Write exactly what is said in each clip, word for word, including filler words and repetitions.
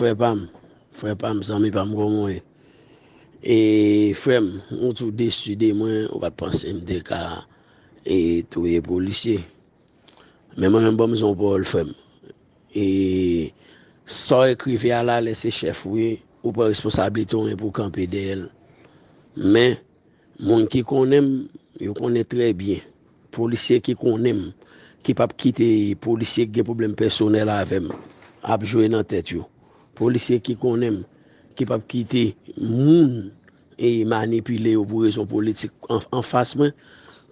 Frè pa m, frè pa m, zanmi pa m, kòman w ye? E frè m, ou di w desi de mwen, ou pa t panse m te ka e touye polisye. Men mwen menm, ban m di w yon pawòl, frè m. E sa w ekrive a la, lè se chèf ou ye, ou pran responsablite w, men pou w kanpe dèyè l. Men, moun ki konnen m, yo konnen trè byen. Polisye ki konnen m, ki p ap kite polisye ki gen pwoblèm pèsonèl avè m ap jwe nan tèt yo. Polisye ki konnen m, ki p ap kite moun e manipile yo pou rezon politik an, anfas mwen,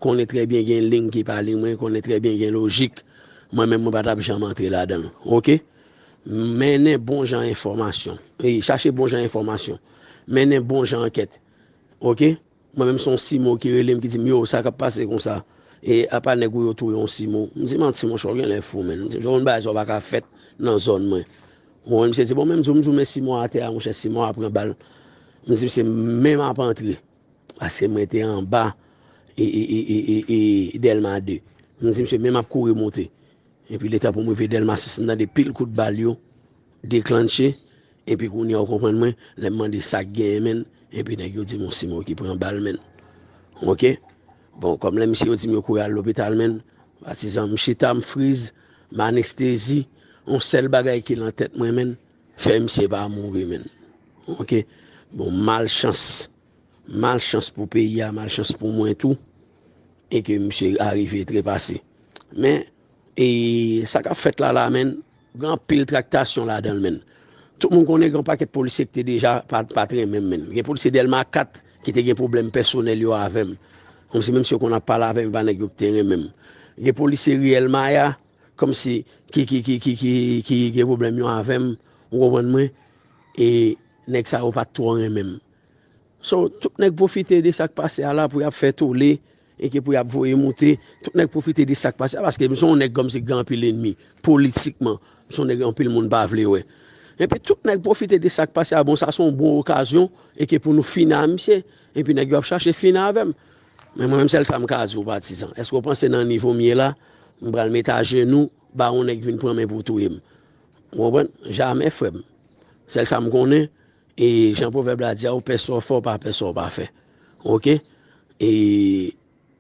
konnen trè byen gen liy ki pa liy mwen, konnen trè byen gen lojik. Mwen menm, mwen pa t ap janm antre ladan l. Oke? Mennen bon jan enfòmasyon. E chache bon jan enfòmasyon. Mennen bon jan ankèt. Oke? Mwen menm, se yon simo ki rele m, ki di m, "Yo, sa k ap pase konsa? E apa nèg ou yo touye yon simo?" M di, "Manti, monchè, w genlè fou, menn." M di, "Yon bagay sa w pa ka fèt nan zòn mwen." Ou konprann? Misye di, "Bon, menm di w, m di w, men simo atè a, monchè, simo a pran bal." M di, "Misye, menm ap antre." Paske mwen te anba e, e, e, e, e, e Dèlma de. M di, "Misye, menm ap kouri monte." Epi letan pou m rive Dèlma sis, m tande pil kout bal yo deklanche. Epi kounye a, ou konprann mwen, lè m mande sa k genyen, menn, epi nèg yo di m yon simo ki pran bal, menn. Oke? Bon, kòm lè misye yo di m yo kouri al lopital, menn, patizan, m chita, m friz, m anestezi, yon sèl bagay ki nan tèt mwen, menn, fè misye pa mouri, menn. Oke? Bon, malchans. Malchans pou peyi a, malchans pou mwen tou. E ke misye arive trepase. Men, e sa k ap fèt la la, menn, gen anpil traktasyon ladan l, menn. Tout moun konnen gen yon pakèt polisye ki te deja pa, pa t renmen m, menn. Gen polisye Dèlma kat ki te gen pwoblèm pèsonèl yo avè m. Kòmsi menm si yo konn ap pale avè m, e pa nèg yo ki te renmen m. Gen polisye Riyèl Maya, kòmsi ki, ki, ki, ki, ki, ki gen pwoblèm yo avè m, ou konprann mwen, e nèg sa yo pa t twò renmen m. So, tout nèg pwofite de sa k pase a la pou y ap fè tole, e ke pou y ap voye moute. Tout nèg pwofite de sa k pase a, paske m se yon nèg kòmsi gen anpil ènmi, politikman. M se yon nèg anpil moun pa vle wè. Epi tout nèg pwofite de sa k pase a, bon, sa se yon bon okazyon, e ke pou nou fini a misye, epi nèg yo ap chache fini avè m. Men mwen menm, sèl sa m ka di w, patizan. Èske w panse nan nivo m ye la, m pral mete ajenou, ba yon nèg vin pran men pou touye m? Ou konprann? Jamè, frè m. Sèl sa m konnen, e jan pwovèb la di a, ou pè sa w fè, ou pa pè sa w pa fè. Oke? E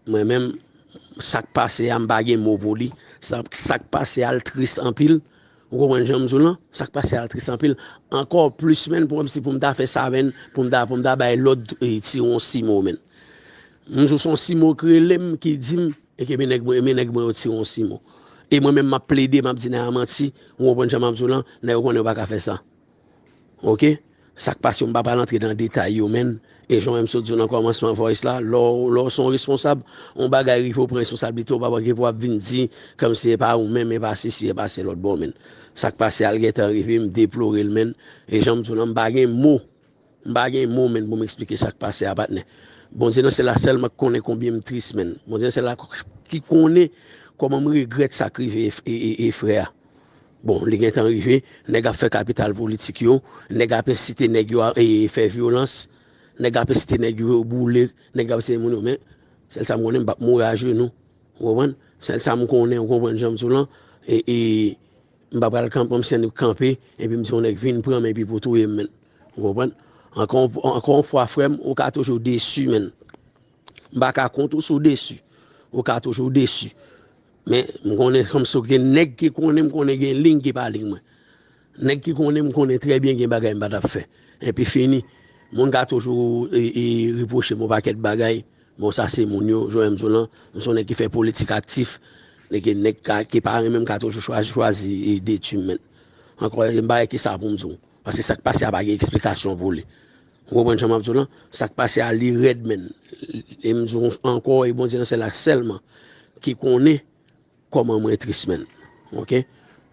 mwen menm, sa k pase a, m pa gen mo pou li. Sa, sa k pase a, l tris anpil. Ou konprann jan m di w lan? Sa k pase a, l tris anpil. Ankò plis, menn, pou, kòmsi pou m ta fè sa, menn, pou m ta, pou m ta bay lòd, e, tire yon simo, menn. M di w se yon simo k rele m, ki di m, e ke men nèg mwen, men nèg mwen yo tire yon simo. E mwen menm, m ap plede, m ap di nèg la manti, ou konprann jan m ap di w lan, nèg yo konnen yo pa ka fè sa. Oke? Sa k pase, m pa pral antre nan detay yo, menn. E jan w wè m sot di w nan kòmansman voice la, lè w, lè w se yon responsab, yon bagay rive w pran responsablite, w pa gen pou w ap vin di, kòmsi e pa ou menm, e pa sesi, e pa se lòt bò, menn. Sa k pase a, l gentan rive, m deplore l, menn. E jan m di w lan, m pa gen mo. M pa gen mo, menn, pou m eksplike sa k pase a, patnè. Bondye nan syèl la sèlman k konnen konbyen m tris, menn. Bondye nan syèl la ki konnen kòman m regrèt sa k rive e, e, e, e frè a. Bon, li gentan rive, nèg ap fè kapital politik yo, nèg ap ensite nèg yo a, e, fè vyolans, nèg ap ensite nèg yo boule, nèg ap ensite moun yo, men sèl sa m konnen, m p ap mouri ajenou. Ou konprann? Sèl sa m konnen, ou konprann jan m di w lan, e, e, m pa pral kanpe, m se nèg kanpe, epi m di yon nèg vin pran m, epi pou touye m, menn. Ou konprann? Ankò, ankò yon fwa, frè m, ou ka toujou desi, menn. M pa ka kont ou si w desi. Ou ka toujou desi. Men, m konnen kòmsi gen nèg ki konnen m, konnen gen liy ki pa liy mwen. Nèg ki konnen m konnen trè byen gen bagay m pa t ap fè. Epi fini. Moun ka toujou, e, e, repwoche m yon pakèt bagay. Bon, sa se moun yo, jan m di w lan, m se yon nèg ki fè politik aktif. Nèg, nèg ka, ki pa renmen m ka toujou chwazi, chwazi, e, detwi m, menn. Ankò, m pa wè ki sa pou m di w. Paske sa k pase a pa gen eksplikasyon pou li. Ou konprann jan m ap di w lan? Sa k pase a, li rèd, menn. E m di w ankò, e Bondye nan syèl la sèlman ki konnen kòman mwen tris, menn. Oke?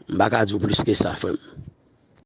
M pa ka di w plis ke sa, frè m.